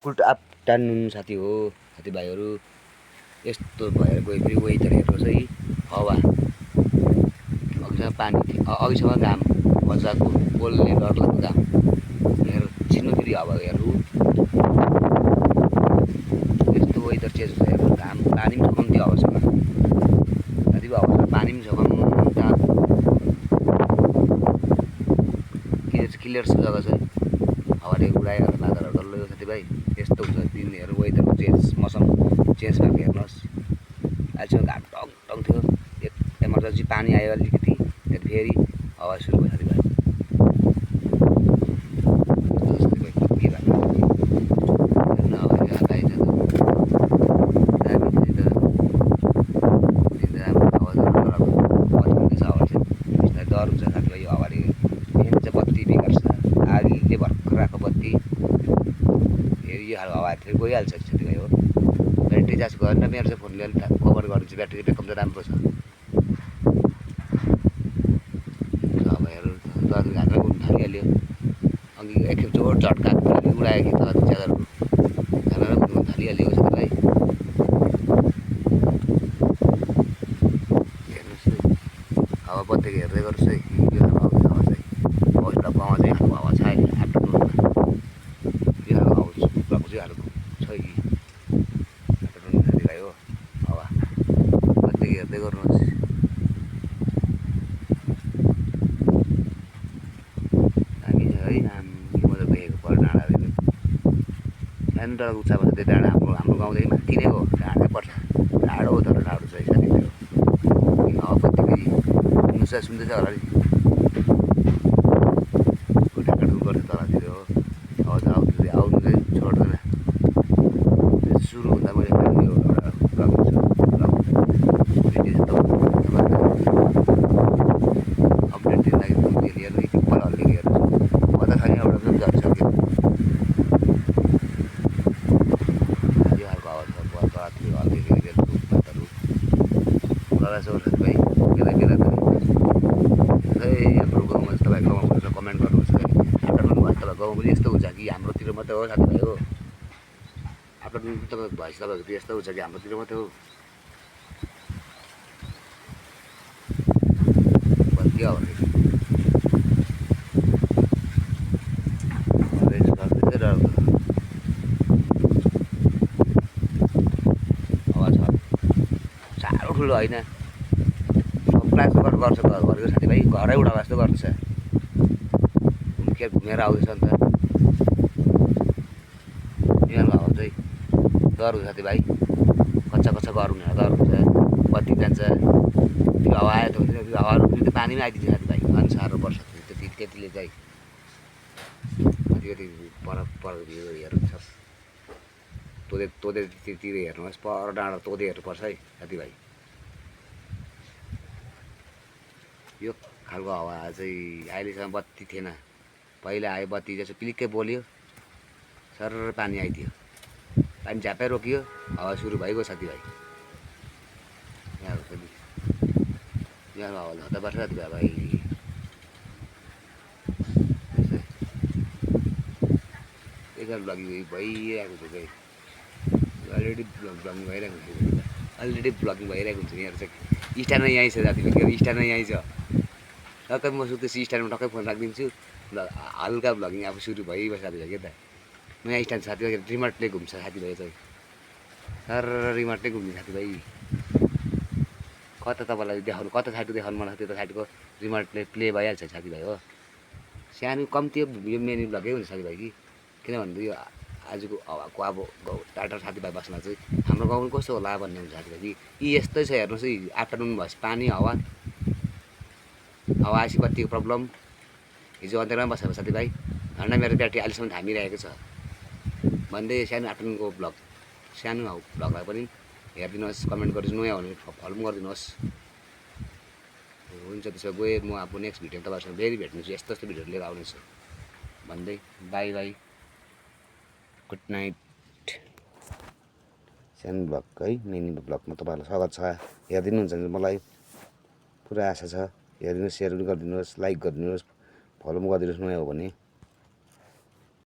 कुल्ट आप टान्नु साथी हो साथीभाइहरू। यस्तो भएर गयो फेरि वेदर हेर्नुहोस् है। हावा अघिसम्म पानी थियो, अघिसम्म घाम मजाको पोल्ने डरलाग्दो घाम हेर छिन्नु फेरि हावा हेर्नु। यस्तो वेदर चेन्ज हुन्छ हेर्नु। घाम पानी पनि छ कम्ती हावासँग, कतिको हावासँग पानी पनि छ कम। क्लियर छ जग्गा चाहिँ, हावाले उडाएर लाँदा डल्लो साथीभाइ। यस्तो हुन्छ दिनहरू वेदरको चेन्ज, मौसम चेन्ज भएको हेर्नुहोस्। अहिलेसम्म घाम टङ टङ थियो, एमर्जेन्सी पानी आयो अलिकति, त्यहाँदेखि फेरि हावा सुरु भयो साथीभाइ। डर हुन्छ साथीभाइ यो हावाले। मेन चाहिँ बत्ती बिगार्छ, आगीले भर्खर आएको बत्ती फेरि यो खालको हावा फेरि गइहाल्छ साथीभाइ हो। ब्याट्री चार्ज गरेर मेरो चाहिँ फोनले अलिक कभर गरिदिन्छ, ब्याट्री ब्याकअप चाहिँ राम्रो छ। हावाहरू दरहरू घाँसमा उड्नु थालिहाल्यो। अघि एकखेप जोड झट्का उडायो कि त च्यादरहरू घाँसमा उड्नु थालिहाल्यो साथीभाइ। हेर्नुहोस् है, हावा बत्तीको हेर्दै गर्नुहोस् है। यो हावा चाहिँ फर्स्ट गाउँमा चाहिँ खालको हावा छ अहिले आफ्टरनुनमा। यो खालको हावा चाहिँ खालको छ कि आफ्टरनुन साथीभाइ हो। हावा बत्तीको हेर्दै गर्नुहोस्। हामी है हामी मजा देखेको पर डाँडाहरू सानो डाँडाको उच्चा पर्छ त्यो डाँडा। हाम्रो गाउँदेखि माथि नै हो, डाँडा पर्छ, टाढो हो तर टाढो छ साथीभाइ हो। हावा बत्तीको सुन्दैछ होला नि, ढाकाढुक गर्छ तलतिर हो। हावा चाहिँ आउनु चाहिँ छोड्दैन। सुरु हुँदा मैले यो एउटा ब्लग अपडेट दिन लागि डेली हेर्नु, एकपल्ट हल्लिएको हेर्नुहोस्। मजा छ नि, एउटा पनि झरिसक्यो। यो खालको हावा छ, तलतिर हल्लिएको हेर्नु पातहरू लडाइछ साथीभाइ। बेला बेला त हाम्रो गाउँमा चाहिँ तपाईँको गाउँमा हुन्छ कमेन्ट गर्नुहोस् है। आफ्टरनुन भएपछि तपाईँको गाउँमा पनि यस्तो हुन्छ कि हाम्रोतिर मात्रै हो साथीभाइ हो। आफ्टरनुन तपाईँको भएपछि तपाईँहरूको यस्तो हुन्छ कि हाम्रोतिर मात्रै हो। बत्ती हावा हावा छ, साह्रो ठुलो होइन। सबलाई जस्तो गरेर गर्छ घरको साथीभाइ, घरै उडाला जस्तो गर्छ। घुमेर आउँदैछ नि त। यहाँको हावा चाहिँ डर हुन्छ साथीभाइ। कच्चा कच्चा घर हुने डर हुन्छ, बत्ती जान्छ। त्यो हावा आयो त त्यो हावा रोक्नु त्यो पानी पनि आइदिन्छ साथीभाइ। अनि साह्रो पर्छ त्यतिले चाहिँ। कति पर हेर्नु छ तोदेतिर हेर्नुहोस्, पर डाँडा तोदेहरू पर्छ है साथीभाइ। यो खालको हावा चाहिँ अहिलेसम्म बत्ती थिएन, पहिला आयो बत्ती जस्तो पिलिक्कै बोल्यो, सर पानी आइदियो, पानी झ्यापै रोकियो, हावा सुरु भइगयो साथीभाइ। यहाँको हावा धत्ता पर्छ साथीभाइ। एकजना ब्लगिङ भइरहेको हुन्छ चाहिँ, अलरेडी ब्लगिङ भइरहेको हुन्छ, यहाँहरू चाहिँ। स्ट्यान्ड नै यहीँ छ साथीभाइ, स्ट्यान्ड नै यहीँ छ। टक्कै म सुत्दैछु स्ट्यान्डमा टक्कै फोन राखिदिन्छु, हल्का भ्लगिङ अब सुरु भइबस्छ साथीभाइ। के त नयाँ स्ट्यान्ड साथीभाइ, रिमोटले घुम्छ साथीभाइ चाहिँ, सर रिमोटले घुम्ने साथीभाइ। कता तपाईँलाई देखाउनु, कता साइडको देखाउनु मलाई त्यो साइडको रिमोटले प्ले भइहाल्छ साथीभाइ हो। सानो कम्ती यो मिनी भ्लगै हुन्छ साथीभाइ कि, किनभने यो आजको हावाको अब टाढा साथीभाइ बस्न चाहिँ हाम्रो गाउँ कस्तो होला भन्ने हुन्छ साथीभाइ कि। यी यस्तै छ हेर्नुहोस् है, आफ्टरनुन भएपछि पानी हावा आएपछि बत्तीको प्रब्लम। हिजो अन्धेरमा बसेको साथीभाइ, झन्डा मेरो ब्याट्री अहिलेसम्म धामिरहेको छ भन्दै सानो आफ्टरनुनको भ्लग, सानो भ्लगलाई पनि हेरिदिनुहोस्, कमेन्ट गरिदिनुहोस्, नयाँ भने फलो पनि गरिदिनुहोस्। हुन्छ त्यसो गएँ म अब नेक्स्ट भिडियो तपाईँहरूसँग फेरि भेट्नेछु, यस्तो यस्तो भिडियोहरू लिएर आउनेछु भन्दै बाई बाई, गुड नाइट। सानो भ्लग है, मिनी भ्लगमा तपाईँहरूलाई स्वागत छ। हेरिदिनुहुन्छ भने मलाई पुरा आशा छ। हेरिदिनुहोस्, सेयर पनि गरिदिनुहोस्, लाइक गरिदिनुहोस्, फलो पनि गरिदिनुहोस् नयाँ हो भने।